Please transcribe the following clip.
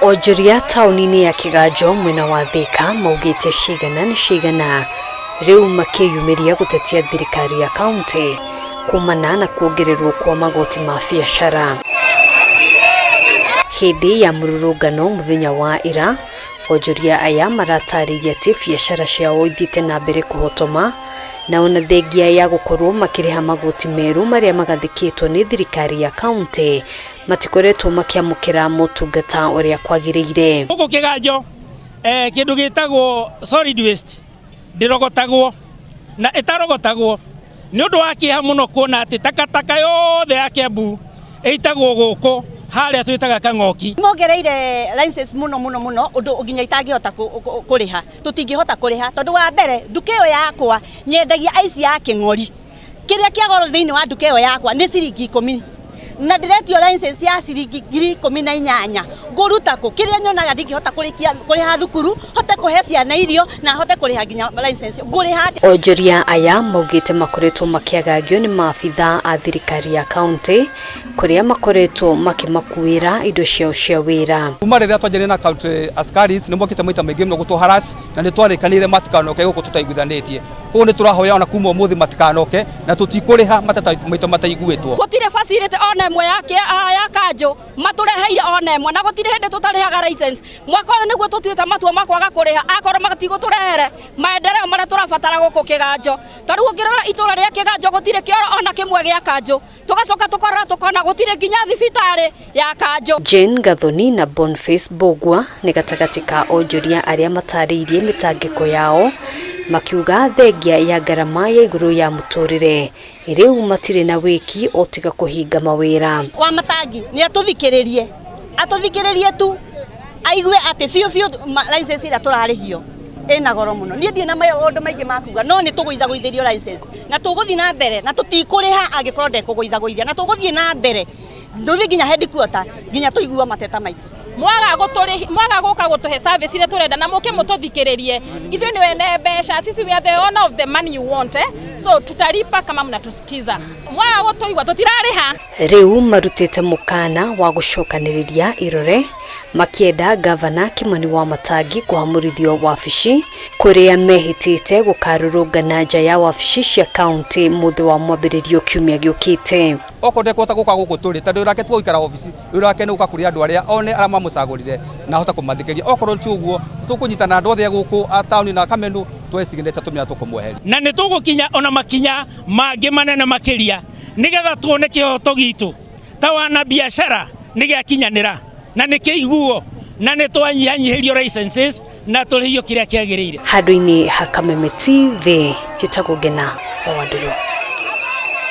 Onjoria taũni-inĩ ya Kĩganjo mwena wa Thika maugĩte cigana nĩ cigana rĩu makĩyumĩria gũtetia thirikari ya kaunti kumana na kuongererwo kwa magoti ma biacara. Hĩndĩ ya mũrũrũngano mũthenya wa ira, onjoria aya maratarĩirie atĩ biacara ciao ithiĩte na mbere kũhotoma na ona thengia ya gũkorwo makĩrĩha magoti merũ marĩa magathĩkĩtwo nĩ thirikari ya kaunti matikoretwo makĩamũkĩra motungata ũrĩa kwagĩrĩire. Gũkũ Kĩganjo kĩndũ gĩtagwo solid waste ndĩrogotagwo na ĩtarogotagwo nĩ ũndũ wa kĩeha mũno kuona atĩ takataka yothe ya Kiambu ĩitagwo gũkũ harĩa twĩtaga Kang'oki. Mongereire license mũno mũno mũno ũndũ nginya itangĩhota kũrĩha, tũtingĩhota kũrĩha tondũ wa mbere nduka ĩyo yakwa nyendagia ice ya kĩng'ori, kĩrĩa kĩa goro thĩinĩ wa nduka ĩyo yakwa nĩ ciringi 10 na ndĩretio license ya ciringi 18,000. Ngũruta kũ? Kĩrĩa nyonaga ndingĩhota kũrĩkia kũrĩha thukuru, hote kũhe ciana irio na hote kũrĩha nginya license. Ngũrĩha atĩa? Onjoria aya maugĩte makoretwo makĩagagio nĩ maabitha a thirikari ya kaunti kũrĩa makoretwo makĩmakuĩra indo ciao cia wĩra. Kuma rĩrĩa twanjĩrĩire na county askaris nĩ mokĩte maita maingĩ mũno gũtũ harass na nĩ twarĩkanĩire matikanoke gũkũ tũtaiguithanĩtie. Koguo nĩ tũrahoya ona kuma ũmũthĩ matikanoke na tũtikũrĩha mateta maitũ mataiguĩtwo. Gũtirĩ facility ona ĩmwe ya kanjũ matũreheire ona ĩmwe, na gũtirĩ hĩndĩ tũtarĩhaga license. Mwaka ũyũ nĩguo tũtuĩte matua ma kwaga kũrĩha akorwo matigũtũrehere maendeleo marĩa tũrabatara gũkũ Kĩganjo. Ta rĩu ũngĩrora itũra rĩa Kĩganjo gũtirĩ kĩoro ona kĩmwe gĩa kanjũ, tũgacoka tũkarora tũkona gũtirĩ nginya thibitarĩ ya kanjũ. Jane Gathoni na Boniface Mbugua nĩ gatagatĩ ka onjoria arĩa matarĩirie mĩtangĩko yao makiuga thengia ya ngarama ya igũrũ ya mũtũrĩre rĩu matirĩ na wĩki o tiga kũhinga mawĩra. Wa Matangi nĩ atũthikĩrĩrie, atũthikĩrĩrie tu aigue atĩ biũ biũ license ĩrĩa tũrarĩhio ĩna goro mũno. Niĩ ndirĩ na maũndũ maingĩ ma kuga, no nĩ tũgũithagũithĩrio license na tũgũthiĩ na mbere na tũtikũrĩha angĩkorwo ndekũgũithagũithia, na tũgũthiĩ na mbere tũthiĩ nginya headquarter nginya tũigue mateta maitũ. Mwaga gũka gũtũhe service iria tũrenda na mũke mũtũthikĩrĩrie, ithuĩ nĩ wene mbeca, sisi we are the owner of the money you want, So tutalipa kama mnatusikiza. Mwaga gũtũigua tũtirarĩha. Rĩu marutĩte mũkana wa gũcokanĩrĩria irore makĩenda gavana Kimani wa Matangi kũhamũrithio wabici kũrĩa mehĩtĩte gũkarũrũngana nja ya wabici cia kaunti mũthĩ wa mwambĩrĩrio kiumia gĩũkĩte. Okorwo ndekũhota gũka gũkũ tũrĩ tondũ wĩra wake ti wa gũikara obici, wĩra wake nĩ gũka kũrĩ andũ arĩa one arĩa mamũcagũrire na ahote kũmathikĩrĩria. Okorwo ti ũguo tũkũnyitana andũ othe a gũkũ a taũni na Kamenu tuoe signature tũmĩra tũkũmweheria. Na nĩ tũgũkinya ona makinya mangĩ manene makĩria nĩgetha tuone kĩhoto gitũ ta wana biacara nĩ gĩakinyanĩra na nĩ kĩiguo na nĩ twanyihanyihĩrio licenses na tũrĩhio kĩrĩa kĩagĩrĩire. Handũ-inĩ ha Kameme TV, njĩtagwo Ngena wa Wandũrũ.